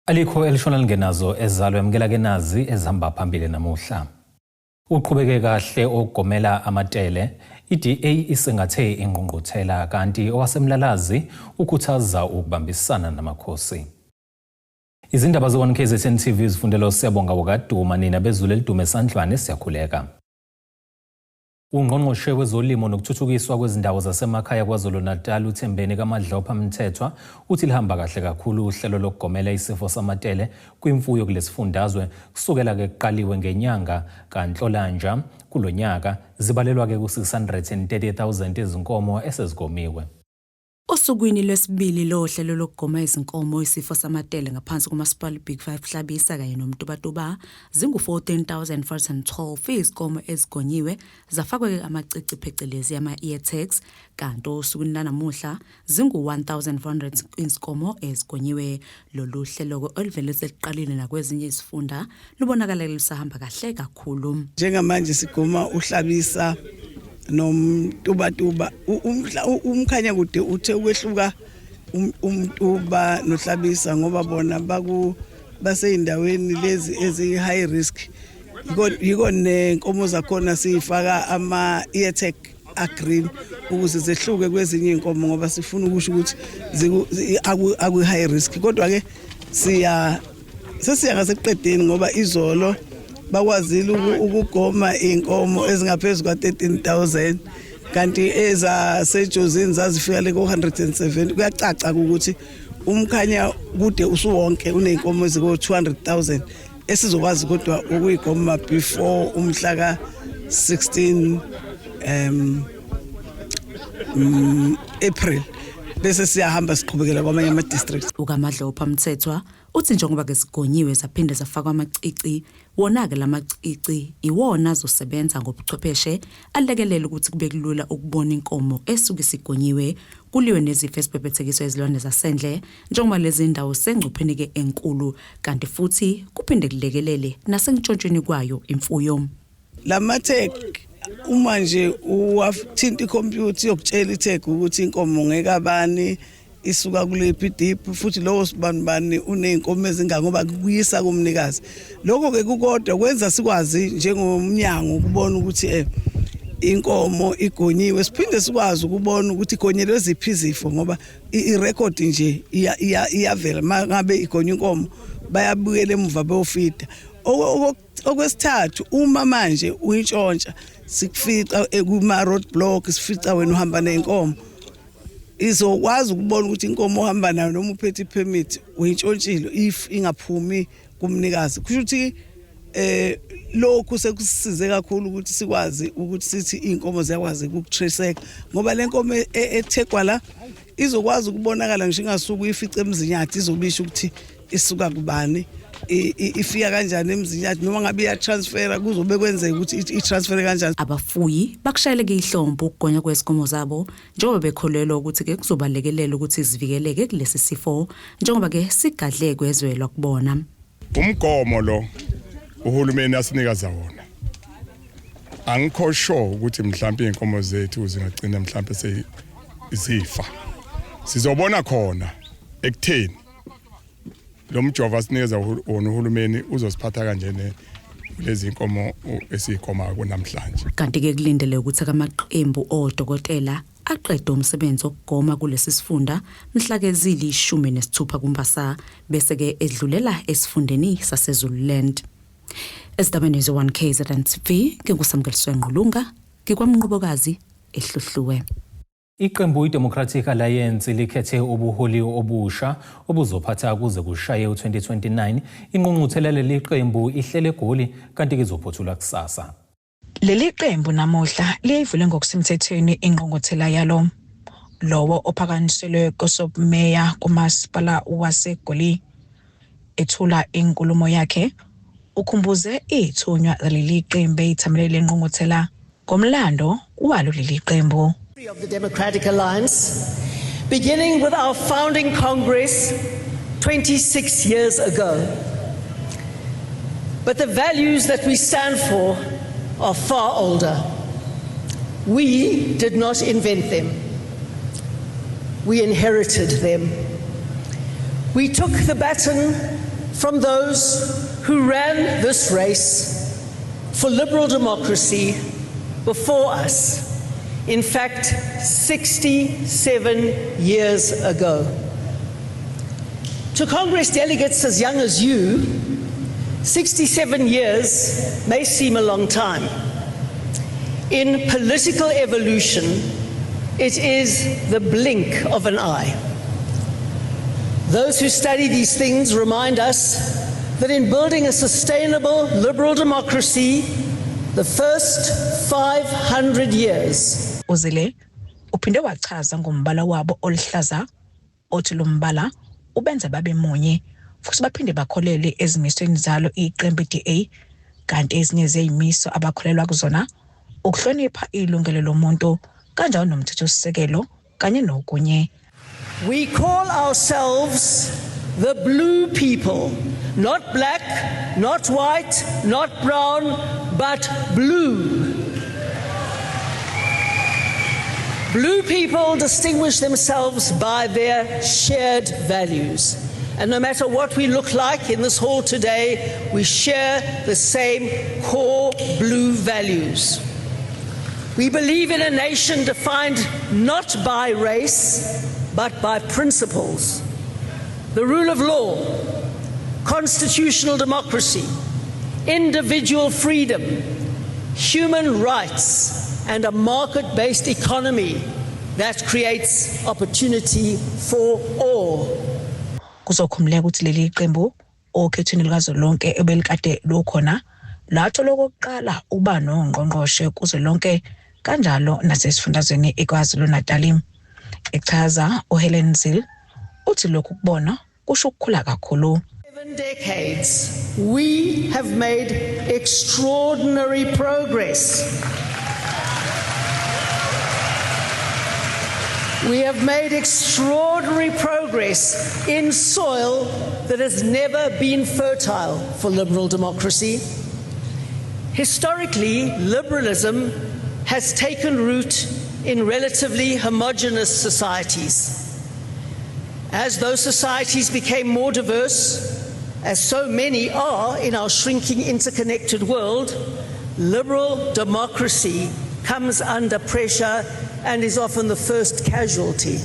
Alikho elishona lingenazo ezalo. Yamukela ke nazi ezihamba phambili namuhla. Uqhubeke kahle okugomela amatele. I-DA isingathe ingqungquthela, kanti owaseMlalazi ukhuthaza ukubambisana namakhosi. Izindaba ze-1 KZN TV zifundela uSiyabonga Wakaduma. Nina bezulu elidume esandlwane, siyakhuleka. Ungqongqoshe wezolimo nokuthuthukiswa kwezindawo zasemakhaya KwaZulu-Natal, uThembeni kaMadlopha Mthethwa, uthi lihamba kahle kakhulu uhlelo lokugomela isifo samatele kwimfuyo kulesifundazwe. Kusukela-ke kuqaliwe ngenyanga kaNhlolanja kulo nyaka, zibalelwa-ke ku-630 000 izinkomo esezigomiwe. Osukwini lwesibili lohlelo lokugoma izinkomo isifo samatele ngaphansi komasipala Big Five Hlabisa kanye noMtubatuba, zingu-14,412 izinkomo ezigonyiwe zafakwa-ke amacici, phecelezi ama-ear tags, kanti osukwini lanamuhla zingu-1400 izinkomo ezigonyiwe. Lolu hlelo-ke oluvele seliqalile nakwezinye izifunda lubonakala lusahamba kahle kakhulu. Njengamanje sigoma uHlabisa noMtubatuba. UMkhanyakude uthe ukwehluka uMtuba noHlabisa ngoba bona baku baseyindaweni lezi ezi high risk, yiko nenkomo zakhona siyifaka ama ear tag a-green ukuze zehluke kwezinye inkomo, ngoba sifuna ukusho ukuthi aku high risk. Kodwa ke siya sesiya ngasekuqedeni, ngoba izolo bakwazile ukugoma inkomo ezingaphezulu kwa-13,000, kanti ezaseJozini zazifika le ko-170. Kuyacaca ukuthi uMkhanyakude usuwonke uney'nkomo eziko-200,000 esizokwazi kodwa ukuyigoma before umhla ka-16 April, bese siyahamba siqhubekela kwamanye ama-districts. UkaMadlopha Mthethwa uthi njengoba ke sigonyiwe zaphinde zafakwa amacici, wona-ke lamacici iwona azosebenza ngobuchwepheshe alekelela ukuthi kube kulula ukubona inkomo esuke isigonyiwe, kuliwe nezifo ezibhebhethekiswa izilwane zasendle, njengoba lezi ndawo sengcupheni-ke enkulu, kanti futhi kuphinde kulekelele nasentshontshweni kwayo imfuyo. Lama-tag, uma nje uwathinta ikhompyutha, iyokutshela i-tag ukuthi inkomo ngekabani, isuka kulephi dip, futhi lowo sibani bani uney'nkomo ezingaka, ngoba kuyisa kumnikazi. Lokho-ke kukodwa kwenza sikwazi njengomnyango ukubona ukuthi inkomo igonyiwe, siphinde sikwazi ukubona ukuthi igonyelwe ziphi izifo, ngoba irekhodi nje iyavela. Uma ngabe igonywa inkomo, bayabuyela emuva beyofida. Okwesithathu, uma manje uyintshontsha, sikufica kuma road block, sifica wena uhamba nenkomo, izokwazi ukubona ukuthi inkomo ohamba nayo noma uphethe ipermit uyintshontshile if ingaphumi kumnikazi. Kusho ukuthi lokhu sekusisize kakhulu ukuthi sikwazi ukuthi sithi inkomo ziyakwazi ukutraceka, ngoba le nkomo ethegwa la izokwazi ukubonakala ngisho ingasuka uyifice eMzinyathi, izobisho ukuthi isuka kubani, ifika kanjani eMzinyathi, noma ngabe iyatransfera, kuzobe kwenzeka ukuthi itransfere kanjani. Abafuyi bakushayeleke ihlombe ukugonywa kwezinkomo zabo, njengoba bekholelwa ukuthi-ke kuzobalekelela ukuthi zivikeleke kulesi sifo, njengoba-ke sigadle kwezwelwa kubona. Umgomo lo uhulumeni asinikeza wona, angikho sure ukuthi mhlawumbe inkomo zethu zingagcina mhlawumbe sezifa. Sizobona khona ekutheni lo mjovo asinikeza wona uhulumeni uzosiphatha kanjene kulezi inkomo esiyigoma kunamhlanje. Kanti-ke kulindele ukuthi amaqembu odokotela aqede umsebenzi wokugoma kulesi sifunda mhla-ke zili-16 kuMbasa, bese-ke edlulela esifundeni saseZululand. Ezindabeni ze-1 KZN TV, nginguSamkeliswe Ngqulunga, ngikwaMnqobokazi, eHluhluwe. Iqembu iDemocratic Alliance likhethe ubuholi obusha obuzophatha kuze kushaye u-2029. Ingqungquthela leli qembu ihlele eGoli, kanti kizophothulwa kusasa. Leli qembu namuhla liyivule ngokusemthethweni ingqungquthela yalo. Lowo ophakanyisiwe kosomeya kumasipala waseGoli, ethula inkulumo yakhe, ukhumbuze ithunywa zaleli qembu eyithamele le ngqungquthela ngomlando walo leli qembu. Of the Democratic Alliance, beginning with our founding Congress 26 years ago. But the values that we stand for are far older. We did not invent them. We inherited them. We took the baton from those who ran this race for liberal democracy before us. In fact, 67 years ago. To Congress delegates as young as you, 67 years may seem a long time. In political evolution, it is the blink of an eye. Those who study these things remind us that in building a sustainable liberal democracy, the first 500 years. Uzile uphinde wachaza ngombala wabo oluhlaza othi lombala ubenza babe munye futhi baphinde bakholele ezimisweni zalo iqembu DA, kanti ezinye zeyimiso abakholelwa kuzona ukuhlonipha ilungelo lomuntu kanjalo nomthethosisekelo kanye nokunye. We call ourselves the blue people, not black, not white, not brown, but blue. Blue people distinguish themselves by their shared values. And no matter what we look like in this hall today, we share the same core blue values. We believe in a nation defined not by race, but by principles. The rule of law, constitutional democracy, individual freedom, human rights, and a market-based economy that creates opportunity for all. Kuzokhumuleka ukuthi leli qembu okhethweni likazwelonke ebelikade lukhona lathola okokuqala ukuba nongqongqoshe kuzwelonke kanjalo nasesifundazweni eKwaZulu-Natal. Echaza uHelen Zille uthi lokhu kubona kusho ukukhula kakhulu. 7 decades we have made extraordinary progress. We have made extraordinary progress in soil that has never been fertile for liberal democracy. Historically, liberalism has taken root in relatively homogenous societies. As those societies became more diverse, as so many are in our shrinking interconnected world, liberal democracy comes under pressure and is often the first casualty.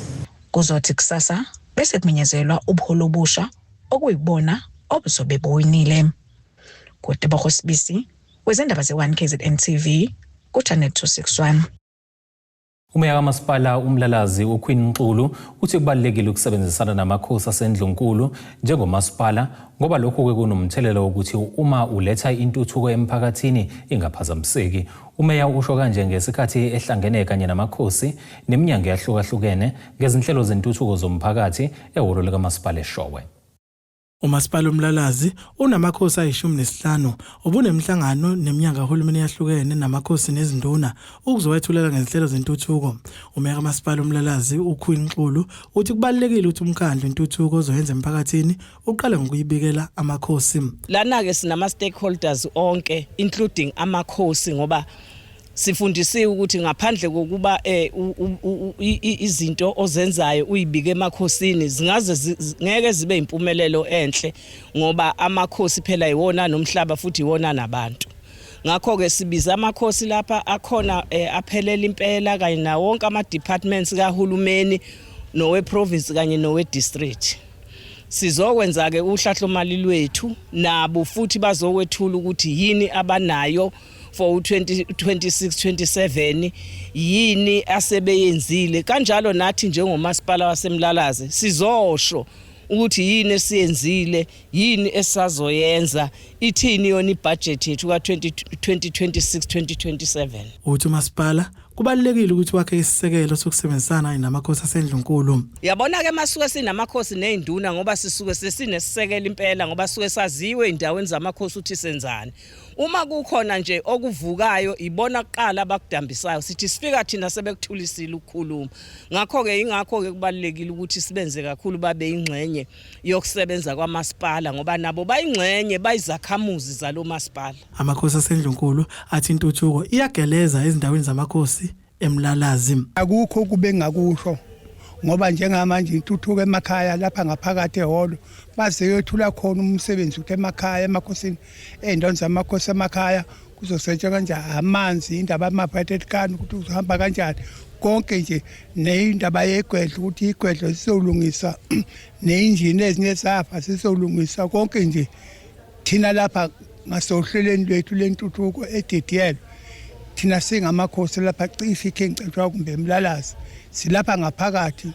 Kuzothi kusasa bese kumenyezelwa ubuholi obusha okuyibona obuzobe buwinile. Kutebogo Sibisi wezindaba ze-1 KZN TV ku-Channel 261. Umeya kamasipala uMlalazi uQueen Nxulu uthi kubalulekile ukusebenzisana namakhosi asendlunkulu njengomasipala ngoba lokhu kunomthelela wokuthi uma uletha intuthuko emphakathini ingaphazamiseki. Umeya usho kanje ngesikhathi ehlangene kanye namakhosi neminyango eyahlukahlukene ngezinhlelo zentuthuko zomphakathi ehholo likamasipala eShowe. Umasipala uMlalazi unamakhosi ayi-15 obunemhlangano neminyango kahulumeni eyahlukene namakhosi nezinduna ukuzowethulela ngezinhlelo zentuthuko. Umeya kamasipala uMlalazi uQueen Nxulu uthi kubalulekile ukuthi umkhandlu intuthuko ozoyenza emphakathini uqale ngokuyibikela amakhosi. Lana-ke sinama-stakeholders onke including amakhosi, ngoba sifundisiwe ukuthi ngaphandle kokuba izinto ozenzayo uyibike emakhosini zingaze ngeke zibe impumelelo enhle, ngoba amakhosi phela iwona nomhlaba futhi iwona nabantu. Ngakho-ke sibiza amakhosi lapha akhona aphelela impela kanye nawo wonke ama-departments kahulumeni nowe-province kanye nowe-district. Sizokwenza-ke uhlahlomali lwethu nabo futhi bazokwethula ukuthi yini abanayo for 2026-27, yini asebeyenzile. Kanjalo nathi njengomasipala waseMlalazi sizosho ukuthi yini esiyenzile, yini esazoyenza, ithini yona ibudget yethu ka-2026-2027. Uthi umasipala kubalulekile ukuthi wakhe isisekelo sokusebenzisana namakhosi asendlunkulu. Yabona-ke masuke sinamakhosi ney'nduna, ngoba sisuke sesinesisekelo impela, ngoba suke saziwe ey'ndaweni zamakhosi ukuthi senzani. Uma kukhona nje okuvukayo ibona kuqala abakudambisayo, sithi sifika thina sebekuthulisile ukukhuluma. Ngakho-ke ingakho-ke kubalulekile ukuthi sibenze kakhulu babe ingxenye yokusebenza kwamasipala, ngoba nabo bayingxenye, bayizakhamuzi zalo masipala. Amakhosi asendlunkulu athi intuthuko iyageleza ezindaweni zamakhosi eMlalazi. Akukho kube ngakusho Ngoba njengamanje intuthuko emakhaya lapha ngaphakathi ehholo bazeyothula khona umsebenzi ukuthi emakhaya emakhosini, ey'ndaweni zamakhosi emakhaya kuzosetshenzwa kanjani, amanzi, indaba yamabhakethi kani ukuthi kuzohamba kanjani konke nje, neyindaba yegwedlo ukuthi igwedlo sizolungisa, neyinjini ezinye zafa sizolungisa konke nje. Thina lapha ngasohlelweni lwethu lentuthuko edidiyelwe, thina singamakhosi lapha cishe iKing Cetshwayo kumbe eMlalazi, silapha ngaphakathi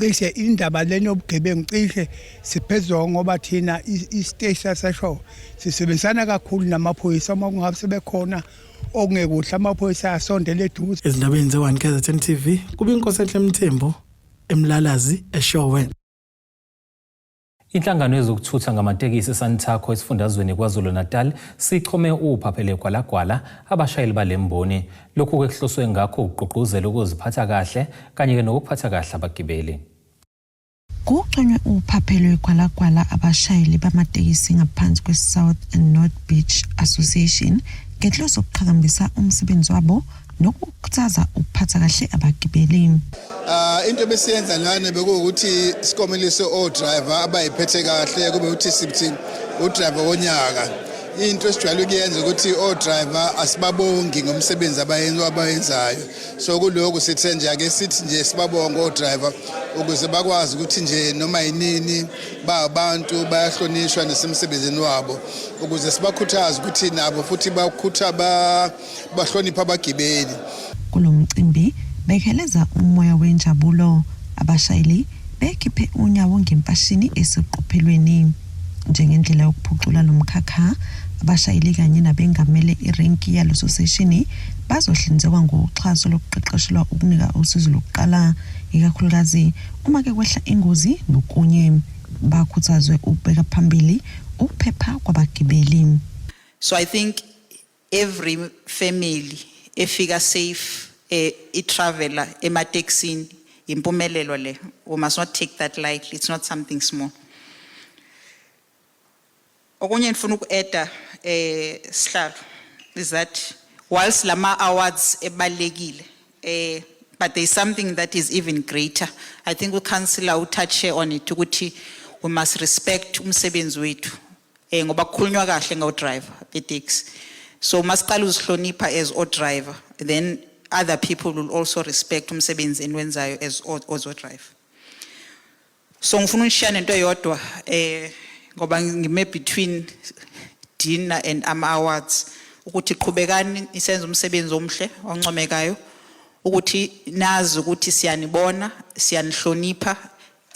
cishe indaba lena yobugebengu cishe siphezulu, ngoba thina isiteshi saseshowe sisebenzisana kakhulu namaphoyisa. Uma kungabe sebekhona okungekuhle, amaphoyisa ayasondela eduze. Ezindabeni ze-1 KZN TV, kube Inkosi Enhle Mthembu eMlalazi, eShowe. Inhlangano yezokuthutha ngamatekisi Santaco esifundazweni KwaZulu-Natal sichome uphaphele gwalagwala abashayeli balemboni. Lokhu kuhloswe ngakho ukugqugquzela ukuziphatha kahle kanye nokuphatha kahle abagibeli. Kuchonywe uphaphelo igwalagwala abashayeli bamatekisi ngaphansi kwe-South and North Beach Association ngenhloso yokuqhakambisa umsebenzi wabo nokukhuthaza ukuphatha kahle abagibeli. Into besiyenza lana bekuwukuthi sikomelise o-driver abayiphethe kahle, kube ukuthi sithi u-driver wonyaka. Into esijwayele ukuyenza ukuthi o-driver asibabongi ngomsebenzi abayenzayo. So kulokhu sithe nje ake sithi nje sibabonge o-driver ukuze bakwazi ukuthi nje noma yinini ba abantu bayahlonishwa nesemsebenzini wabo, ukuze sibakhuthaze ukuthi nabo futhi bakhutha bahloniphe abagibeli. Kulo mcimbi bekheleza umoya wenjabulo, abashayeli bekhiphe unyawo ngemfashini eseqophelweni. Njengendlela yokuphucula lo mkhakha, abashayeli kanye nabengamele irenki yalo soseshini bazohlinzekwa ngoxhaso lokuqeqeshelwa ukunika usizo lokuqala, ikakhulukazi uma ke kwehla ingozi nokunye. Bakhuthazwe ukubeka phambili ukuphepha kwabagibeli. So I think every family efika safe, i-traveler emateksini, impumelelo le. We must not take that lightly. It's not something small. Okunye ngifuna uku-adda, sihlalo, is that whilst lama awards ebalekile, but there is something that is even greater. I think ucouncillor utouch on it ukuthi we must respect umsebenzi wethu. Ngoba kukhulunywa kahle ngawo driver betaxi. So masiqala uzihlonipha as o driver, then other people will also respect umsebenzi eniwenzayo as o driver. So ngifuna ukushiya nento eyodwa, ngoba ngime between dinner and ama awards, ukuthi qhubekani isenza umsebenzi omhle oncomekayo, ukuthi nazi ukuthi siyanibona, siyanihlonipha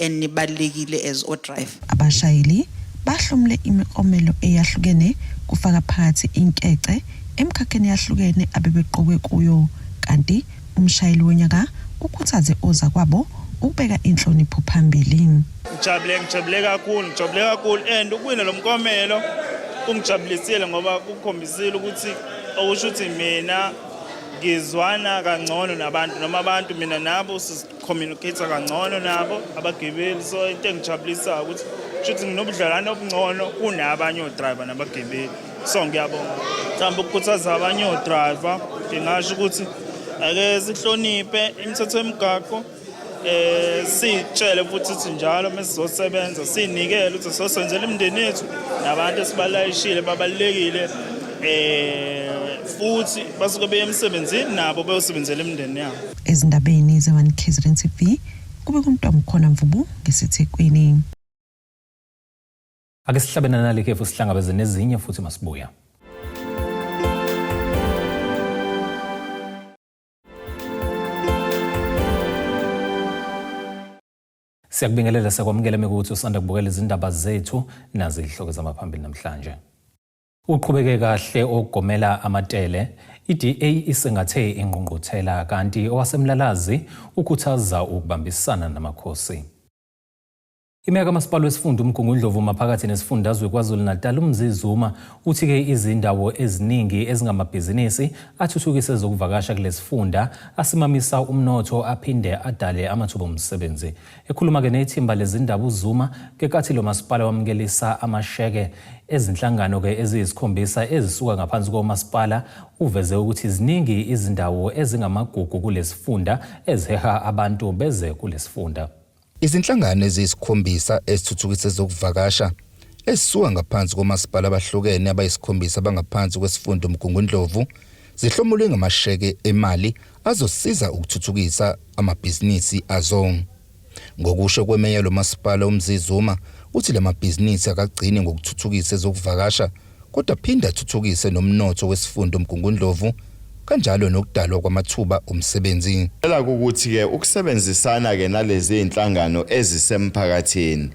and nibalekile as o driver. Abashayeli bahlomule imiklomelo eyahlukene, kufaka phakathi inkece emkhakheni yahlukene abebeqokwe kuyo, kanti umshayeli wonyaka ukhuthaze ozakwabo ukubeka inhlonipho phambili. Ngijabule, ngijabule kakhulu, ngijabule kakhulu, and ukuwina lo mklomelo kungijabulisile ngoba kukhombisile ukuthi okusho ukuthi mina ngizwana kangcono nabantu, noma abantu mina nabo sicommunicate kangcono nabo abagibeli. So into engijabulisayo ukuthi kusho nginobudlelwane obungcono kunabanye odriver nabagibeli. So ngiyabonga. Mhlawumbe ukukhuthaza abanye odriver, ngingasho ukuthi ake sihloniphe imithetho yemigaqo, sitshele futhi ukuthi njalo mesizosebenza sinikele ukuthi sosenzela imindeni yethu nabantu esibalayishile babalekile, futhi basuke beye emsebenzini nabo beyosebenzela imindeni yabo. Ezindabeni ze-1 KZN TV, kube kuNtomkhona Mvubu ngeseThekwini. Ake sihlabe nali khefu, sihlangabeze nezinye futhi masibuya. Siyakubingelela, siyakwamukela mekuthi usanda kubukela izindaba zethu. Nazi izihloko zamaphambili namhlanje. Uqhubeke kahle okugomela amatele. I-DA isingathe ingqungquthela, kanti owaseMlalazi ukhuthaza ukubambisana namakhosi. Imeya kaMasipala wesifunda uMgungundlovu maphakathi nesifundazwe KwaZulu-Natal uMzi Zuma uthi-ke izindawo eziningi ezingamabhizinisi athuthukise ezokuvakasha kulesifunda asimamisa umnotho aphinde adale amathuba omsebenzi. Ekhuluma-ke nethimba lezindaba uZuma ngenkathi lo masipala wamukelisa amasheke ezinhlangano-ke eziyisikhombisa ezisuka ngaphansi komasipala uveze ukuthi ziningi izindawo ezingamagugu kulesifunda eziheha abantu beze kulesifunda. Izinhlangano eziyisikhombisa ezithuthukisa ezokuvakasha ezisuka ngaphansi komasipala abahlukene abayisikhombisa abangaphansi kwesifunda uMgungundlovu zihlomule ngamasheke emali azosiza ukuthuthukisa amabhizinisi azo. Ngokusho kwemeya lomasipala uMzi Zuma uthi lamabhizinisi akagcini ngokuthuthukisa ezokuvakasha kodwa aphinde athuthukise nomnotho wesifunda uMgungundlovu kanjalo nokudalwa kwamathuba omsebenzi. Cela ukuthi-ke ukusebenzisana-ke nalezi zinhlangano ezisemphakathini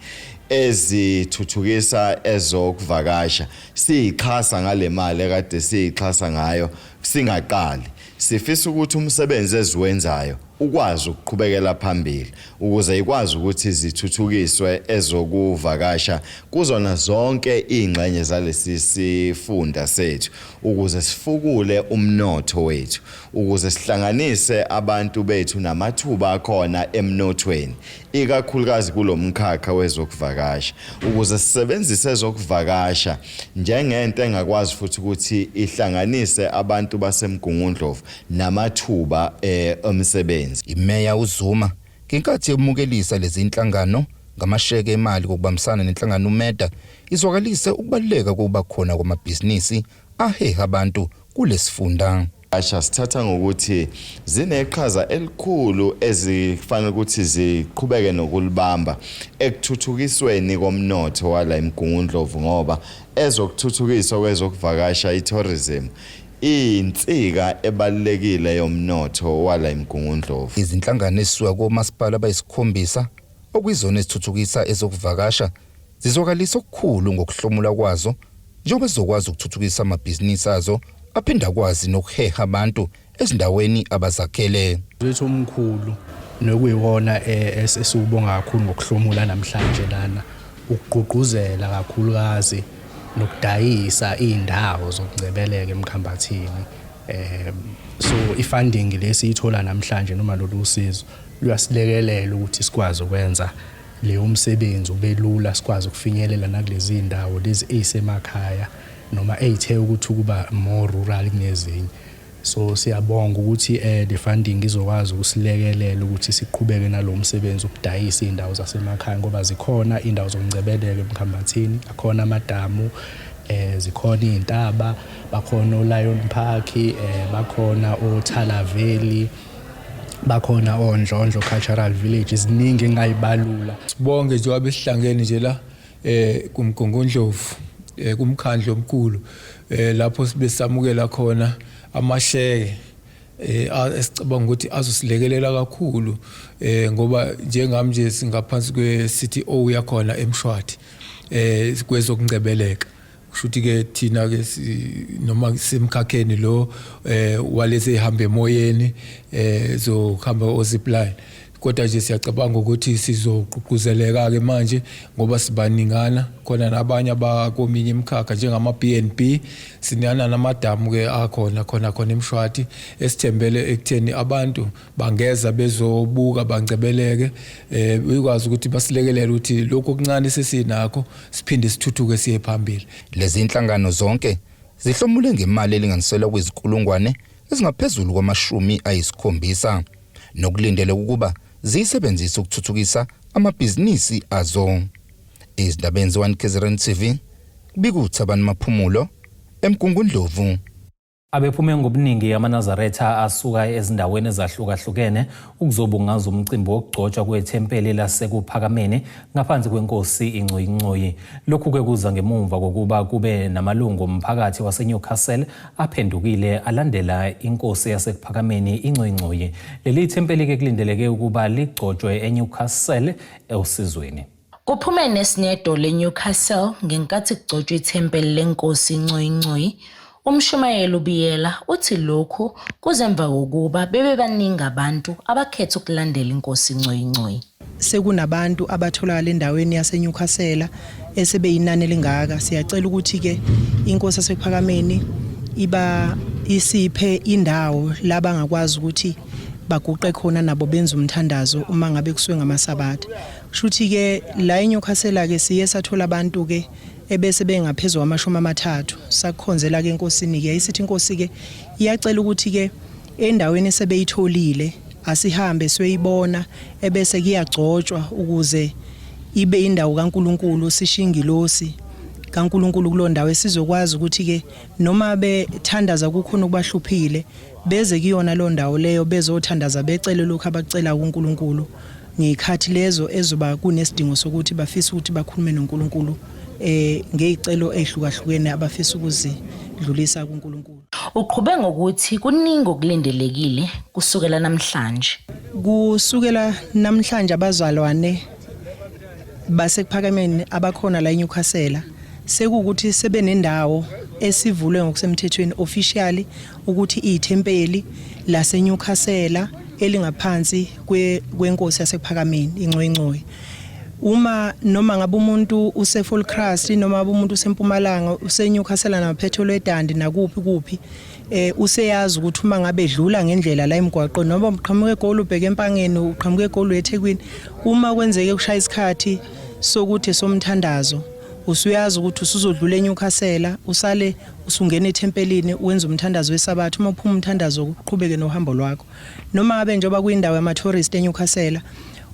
ezithuthukisa ezokuvakasha siyixhasa ngale mali ekade siyixhasa ngayo singaqali sifisa ukuthi umsebenzi eziwenzayo ukwazi ukuqhubekela phambili ukuze ikwazi ukuthi zithuthukiswe ezokuvakasha kuzona zonke iy'ngxenye zalesi sifunda sethu ukuze sifukule umnotho wethu ukuze sihlanganise abantu bethu namathuba akhona emnothweni ikakhulukazi kulo mkhakha wezokuvakasha ukuze sisebenzise ezokuvakasha njengento engakwazi futhi ukuthi ihlanganise abantu baseMgungundlovu namathuba eh, omsebenzi. Imeya uZuma ngenkathi emukelisa lezi nhlangano ngamasheke emali kokubambisana nenhlangano uMeda izwakalise ukubaluleka kokuba khona kwamabhizinisi aheha abantu kulesifunda. Asha sithatha ngokuthi zineqhaza elikhulu ezifanele ukuthi ziqhubeke nokulibamba ekuthuthukisweni komnotho wala eMgungundlovu ngoba ezokuthuthukiswa kwezokuvakasha i-tourism iyinsika ebalulekile yomnotho wala eMgungundlovu. Izinhlangano ezisuka komasipala abayisikhombisa okuyizona ezithuthukisa ezokuvakasha zizwakalisa okukhulu ngokuhlomula kwazo njengoba zizokwazi ukuthuthukisa amabhizinisi azo aphinde akwazi nokuheha abantu ezindaweni abazakhele. Wethu omkhulu nokuyiwona eh, esiwubonga kakhulu ngokuhlomula namhlanje lana ukugqugquzela kakhulukazi nokudayisa iy'ndawo zokungcebeleka emkhambathini um so i-funding le siyithola namhlanje noma lolu sizo luyasilekelela ukuthi sikwazi ukwenza leyo msebenzi ube lula sikwazi ukufinyelela nakulezi ndawo lezi ey'semakhaya noma ey'the ukuthi ukuba more rural kunezinye. So siyabonga ukuthi eh le funding izokwazi ukusilekelela ukuthi siqhubeke nalo msebenzi ukudayisa izindawo zasemakhaya ngoba zikhona indawo zokungcebeleka emkhambathini, akhona amadamu, eh zikhona izintaba, bakhona oLion Park, eh bakhona oThala Valley, bakhona oNdlondlo Cultural Village, ziningi engayibalula. Sibonge njengoba besihlangene nje la eh kuMgungundlovu eh kumkhandlu omkhulu eh lapho sibe samukela khona amasheke eh esicabanga ukuthi azosilekelela kakhulu eh ngoba njengami nje singaphansi kwe CTO yakhona eMshwathi eh kwezokungcebeleka kusho ukuthi ke thina ke noma semkhakheni lo eh walezi ehamba emoyeni eh zokuhamba o zipline kodwa nje siyacabanga ukuthi sizogqugquzeleka ke manje ngoba sibaningana khona nabanye abakominye imikhakha njengama BNB sinana namadamu ke akhona khona khona eMshwathi esithembele ekutheni abantu bangeza bezobuka bangcebeleke eh bekwazi ukuthi basilekelele ukuthi lokho okuncane sesinakho siphinde sithuthuke siye phambili. Lezi inhlangano zonke zihlomule ngemali elinganiselwa kwizinkulungwane ezingaphezulu kwamashumi ayisikhombisa nokulindeleke ukuba ziyisebenzise ukuthuthukisa amabhizinisi azo. Ezindabeni ze-1 KZN TV, kubika uThabani Maphumulo, eMgungundlovu. Abephume ngobuningi amaNazaretha asuka ezindaweni ezahlukahlukene ukuzobungaza umcimbi wokugcotshwa kwethempeli laseKuphakameni ngaphansi kwenkosi iNgcoyingcoyi. Lokhu-ke kuza ngemumva kokuba kube namalungu omphakathi waseNewcastle aphendukile alandela inkosi yaseKuphakameni iNgcoyingcoyi. Leli thempeli-ke kulindeleke ukuba ligcotshwe eNewcastle eOsizweni. Kuphume nesinedolo eNewcastle ngenkathi kugcotshwa ithempeli lenkosi iNgcoyingcoyi. UMshumayeli uBiyela uthi lokhu kuze emva kokuba bebebaningi abantu abakhetha ukulandela inkosi iNgcoyingcoyi. Sekunabantu abatholakala endaweni yaseNewcastle esebeyinani elingaka, siyacela ukuthi ke inkosi yaseKuphakameni iba isiphe indawo la bangakwazi ukuthi baguqe khona nabo benze umthandazo uma ngabe kusuke ngamaSabatha. Kushuthi ke la eNewcastle ke siye sathola abantu ke ebese bengaphezulu kwama-30, sakukhonzela ke enkosini ke. Isithi inkosi ke iyacela ukuthi ke endaweni esebeyitholile asihambe siyoyibona, ebese kuyagcotshwa ukuze ibe indawo kaNkuluNkulu, sishingilosi kaNkuluNkulu kuloo ndawo, esizokwazi ukuthi ke noma bethandaza kukhona okubahluphile beze kuyona lo ndawo leyo bezothandaza, becele lokhu abakucela kuNkulunkulu ngezikhathi lezo ezoba kunesidingo sokuthi bafisa ukuthi bakhulume noNkulunkulu ngezicelo ezihlukahlukene abafisa ukuzidlulisa kuNkulunkulu. Uqhube ngokuthi kuningi okulindelekile kusukela namhlanje. Kusukela namhlanje, abazalwane baseKuphakameni abakhona la eNewcastle sekuwukuthi sebenendawo esivulwe ngokusemthethweni, officially, ukuthi ithempeli laseNewcastle elingaphansi kwenkosi yaseKuphakameni iNgcoyingcoyi. Uma noma ngabe umuntu useVolksrust, noma ngabe umuntu useMpumalanga, useNewcastle namaphethelo eDundee nakuphi kuphi, useyazi ukuthi uma ngabe edlula ngendlela la emgwaqweni, noma uqhamuka eGoli ubheke eMpangeni, uqhamuka eGoli eThekwini, uma kwenzeke kushaya isikhathi sokuthi somthandazo, usuyazi ukuthi usuzodlula eNewcastle, usale usungena ethempelini, wenza umthandazo weSabatha. Uma uphuma umthandazo, uqhubeke nohambo lwakho. Noma ngabe njengoba kuyindawo yama-tourist eNewcastle,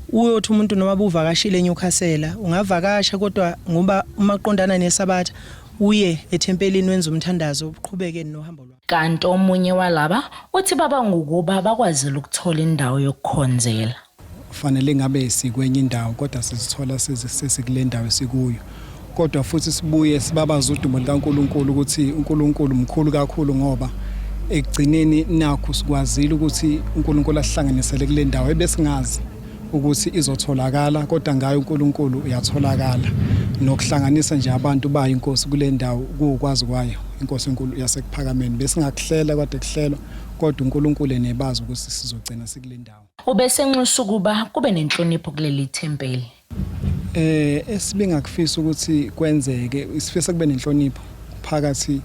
uyothi umuntu noma buvakashile eNewcastle, ungavakasha, kodwa ngoba uma qondana neSabatha uye ethempelini, wenza umthandazo, uqhubeke nohambo lwakho. Kanti omunye walaba uthi baba ngukuba bakwazile ukuthola indawo yokukhonzela. Fanele ngabe sikwenye indawo, kodwa sizithola sesikule ndawo esikuyo. Kodwa futhi sibuye sibabaza udumo likaNkuluNkulu ukuthi uNkulunkulu mkhulu kakhulu, ngoba ekugcineni nakho sikwazile ukuthi uNkulunkulu asihlanganisele kule ndawo ebesingazi ukuthi izotholakala, kodwa ngayo uNkulunkulu uyatholakala. Nokuhlanganisa nje abantu bayo inkosi kule ndawo kuwukwazi kwayo inkosi enkulu yaseKuphakameni. Besingakuhlela kade kuhlelwa, kodwa uNkulunkulu enebazi ukuthi sizogcina sikule ndawo. Ubesenxusa ukuba kube nenhlonipho kuleli thempeli. Esibingakufisa ukuthi kwenzeke, isifisa kube nenhlonipho phakathi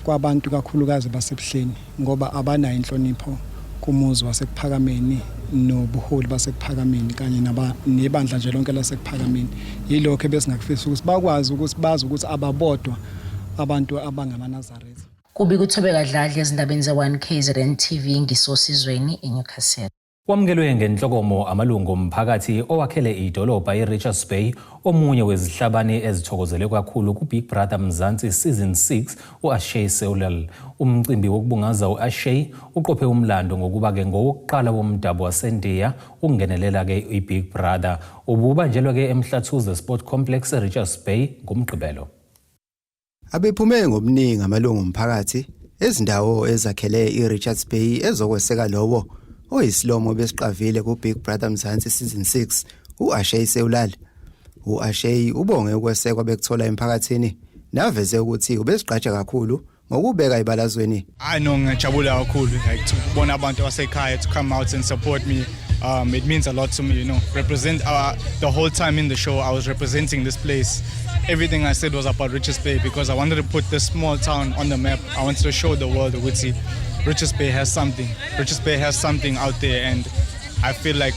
kwabantu, kakhulukazi baseBuhleni, ngoba abanayo inhlonipho kumuzi waseKuphakameni nobuholi baseKuphakameni kanye nebandla nje lonke laseKuphakameni. Yilokho ebesingakufisa ukuthi bakwazi ukuthi bazi ukuthi ababodwa abantu abangamaNazaretha. Kubi kuThobeka Dladla ezindabeni ze-1 KZN TV, ngisosizweni eNewcastle. Wamukelwe ngenhlokomo amalungu omphakathi owakhele idolobha iRichards Bay omunye wezihlabani ezithokozelwe kakhulu ku-Big Brother Mzansi Season 6, u-Ashay Seulal. Umcimbi wokubungaza u-Ashay uqophe umlando ngokuba-ke ngowokuqala womdabu waseNdiya ukungenelela-ke i-Big Brother. Ububanjelwe-ke eMhlathuze Sport Complex eRichards Bay ngoMgqibelo. Abephume ngobuningi amalungu omphakathi ezindawo ezakhele iRichards Bay ezokweseka lowo oyisilomo besiqavile ku-Big Brother Mzansi Season 6, u-Ashay Seulal. U-Ashay ubonge ukwesekwa bekuthola emphakathini naveze ukuthi ubesigqaja kakhulu ngokubeka ibalazweni. I know, ngiyajabula kakhulu, like, to kubona abantu basekhaya to come out and support me. It means a lot to me. Represent the whole time in the show, I was representing this place. Everything I said was about Richards Bay because I wanted to put this small town on the map. I wanted to show the world ukuthi Richards Bay has something. Richards Bay has something out there, and I feel like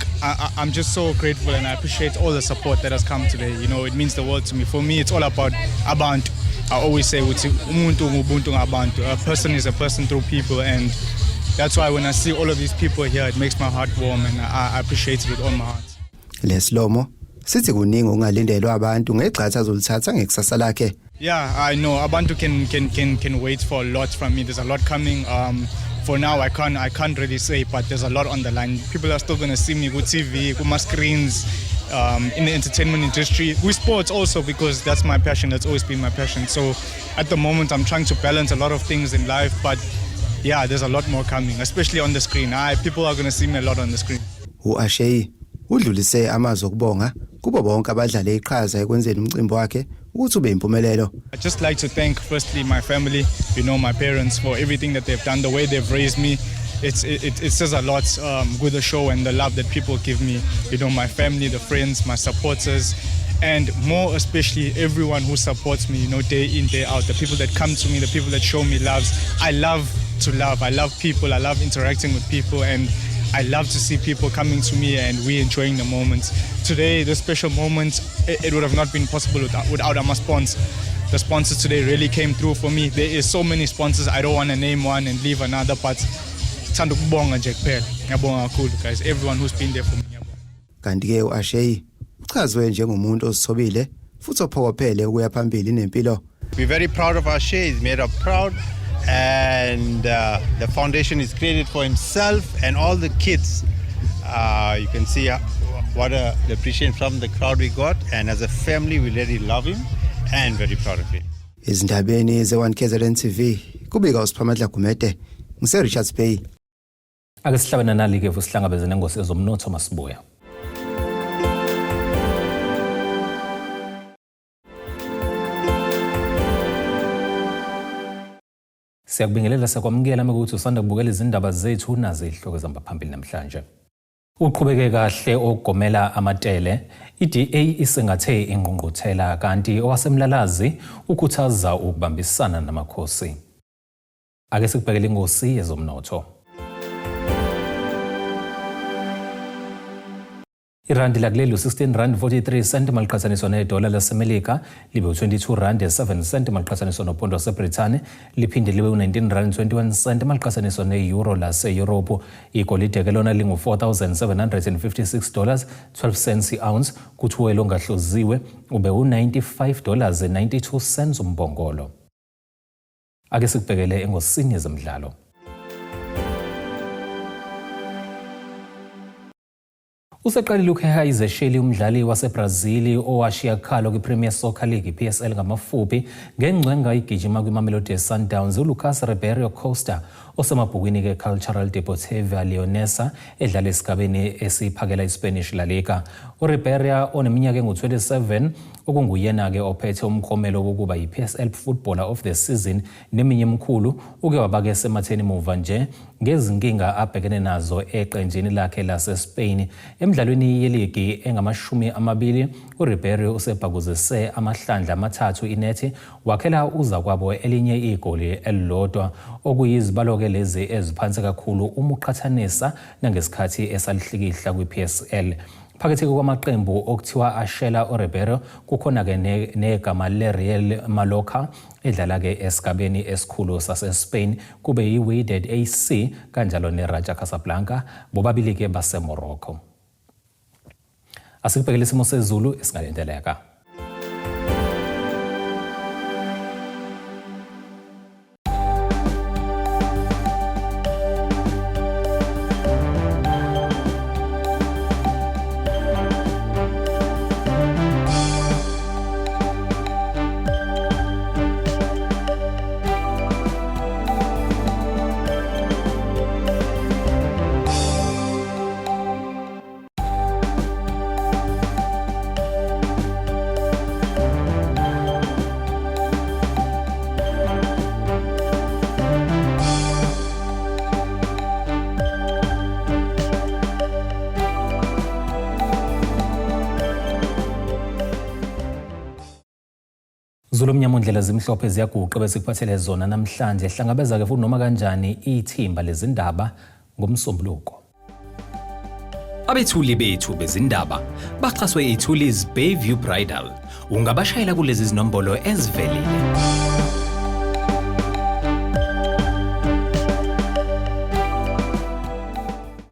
I'm just so grateful and I appreciate all the support that has come today. It means the world to me. For me, it's all about abantu. I always say ukuthi umuntu ngubuntu ngabantu. A person is a person through people, and that's why when I see all of these people here, it makes my heart warm and I appreciate it with all my heart. Lesilomo sithi kuningi okungalindelwa abantu ngegxathu azolithatha ngekusasa lakhe. Yeah, I know abantu can wait for a lot from me. There's a lot coming. For now, I can't really say, but there's a lot on the line. People are still gonna see me with TV, with my screens, in the entertainment industry, with sports also, because that's my passion. That's always been my passion. So at the moment, I'm trying to balance a lot of things in life, but yeah, there's a lot more coming, especially on the screen. People are gonna see me a lot on the screen. U-Ashay udlulise amazwi okubonga kubo bonke abadlale iqhaza ekwenzeni umcimbi wakhe ukuthi ube impumelelo. I'd just like to thank firstly my family, my parents, for everything that they've done, the way they've raised me. It says a lot with the show and the love that people give me, you know, my family, the friends, my supporters, and more especially everyone who supports me, you know, day in, day out, the people that come to me, the people that show me loves. I love to love. I love people. I love interacting with people, and I love to see people coming to me and we enjoying the moments. Today, this special moment, it would have not been possible without our sponsors. The sponsors today really came through for me. There is so many sponsors. I don't want to name one and leave another, but thanda ukubonga nje kuphela. Ngiyabonga kakhulu guys, everyone who's been there for me. Kanti-ke u-Ashay uchazwe njengomuntu ozithobile futhi ophokophele ukuya phambili nempilo. We're very proud of Ashay. He's made us proud, and the foundation is created for himself and all the kids. You can see what the appreciation from the crowd we got, and as a family we really love him and very proud of him. Ezindabeni ze-1 KZN TV kubika uSiphamandla Gumede ngise Richards Bay. Ake sihlabene nali-ke futhi sihlangabeze nengosi ezomnotho masibuya. Siyakubingelela siyakwamukela mekuthi usanda kubukela izindaba zethu nazi izihloko ezihamba phambili namhlanje. Uqhubeke kahle okugomela amatele, iDA isingathe ingqungquthela kanti owasemlalazi ukhuthaza ukubambisana namakhosi. Ake sikubhekele ingosi yezomnotho. Irandi lakuleli u-16 rand 43 cent maliqhathaniswa nedola laseMelika, libe u-22 rand 7 cent maliqhathaniswa nophondo waseBrithani, liphinde libe u-19 rand 21 cent maliqhathaniswa ne-euro laseYurophu. Igolide ke lona lingu-$4,756 12 cents i-ounce, kuthi uwelo ongahloziwe ube u-$95 92 cents umbongolo. Ake sikubhekele engosini yezemidlalo. Useqalile ukuheha izesheli umdlali waseBrazil owashiya khalo kwiPremier Soccer League PSL ngamafuphi ngengcwenga igijima kwiMamelodi Sundowns uLucas Ribeiro Costa osemabhukwini ke-Cultural Deportiva Leonesa edlala esigabeni esiphakela iSpanish La Liga. URibeiro oneminyaka engu-27 okunguyena-ke ophethe umklomelo wokuba yi-PSL Footballer of the Season neminye emikhulu uke wabake sematheni muva nje ngezinkinga abhekene nazo eqenjini lakhe laseSpain. Emidlalweni yeligi engamashumi amabili uRibeiro usebhakuzise amahlandla amathathu inethi wakhela uzakwabo elinye igoli elilodwa okuyizibalo-ke lezi eziphansi kakhulu uma uqhathanisa nangesikhathi esalihlikihla kwi-PSL. Phakathi kwamaqembu okuthiwa ashela uRibeiro kukhona-ke negama le-Real Mallorca edlala-ke esigabeni esikhulu sase-Spain, kube yi-Wydad AC kanjalo ne-Raja Casablanca, bobabili-ke baseMorocco. Asikubhekele isimo sezulu esingalindeleka. Zulu omnyama ondlela zimhlophe ziyaguqa bese kuphathele zona namhlanje. Hlangabeza-ke futhi noma kanjani ithimba lezindaba ngomsombuluko. Abethuli bethu bezindaba baxhaswe iThulis Bayview Bridal. Ungabashayela kulezi zinombolo ezivelile.